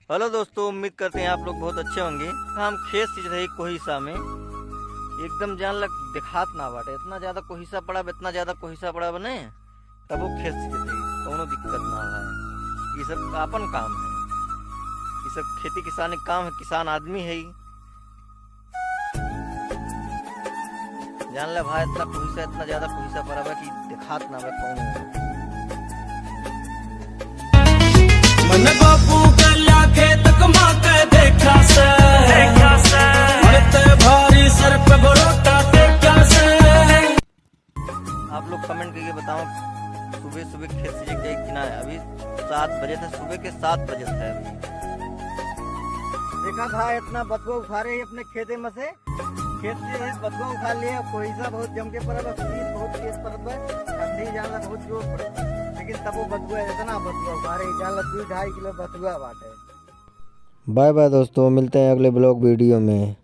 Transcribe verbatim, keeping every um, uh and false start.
हेलो दोस्तों, उम्मीद करते हैं आप लोग बहुत अच्छे होंगे। हम खेत सींचत हई कोहिसा में, एकदम जान लग देखात ना बाटे, इतना ज्यादा कोहिसा पड़ा बा, इतना ज्यादा कोहिसा पड़ा बा ने, तबो खेत सींचत हई, कौनो दिक्कत ना है। ये सब आपन काम है, ये सब खेती किसानी काम है, किसान आदमी है। जान ले भाई, इतना कोहिसा, इतना ज्यादा कोहिसा पड़ा बा कि देखात ना बा कौन। मन बाबू गला के तकमा के देखा से, देखा से। मरते भारी सर पे बरोटा देखा से। आप लोग कमेंट करके बताओ, सुबह सुबह खेत से जाके कि ना है? अभी सात बजे थे, सुबह के सात बजे थे अभी। देखा था, इतना बथुआ उखारे ही अपने खेते में से, खेत से ही बथुआ उखार लिया। कोहिसा बहुत जम के पड़ा बा, शीत बहुत तेज पड़त बा, ठंडी जान ला बहुत जोर पड़त बा, लेकिन तबो बथुआ, इतना बथुआ उखारे ही जान ला, दू ढाई किलो बथुआ बाटे। बाय बाय दोस्तों, मिलते हैं अगले ब्लॉग वीडियो में।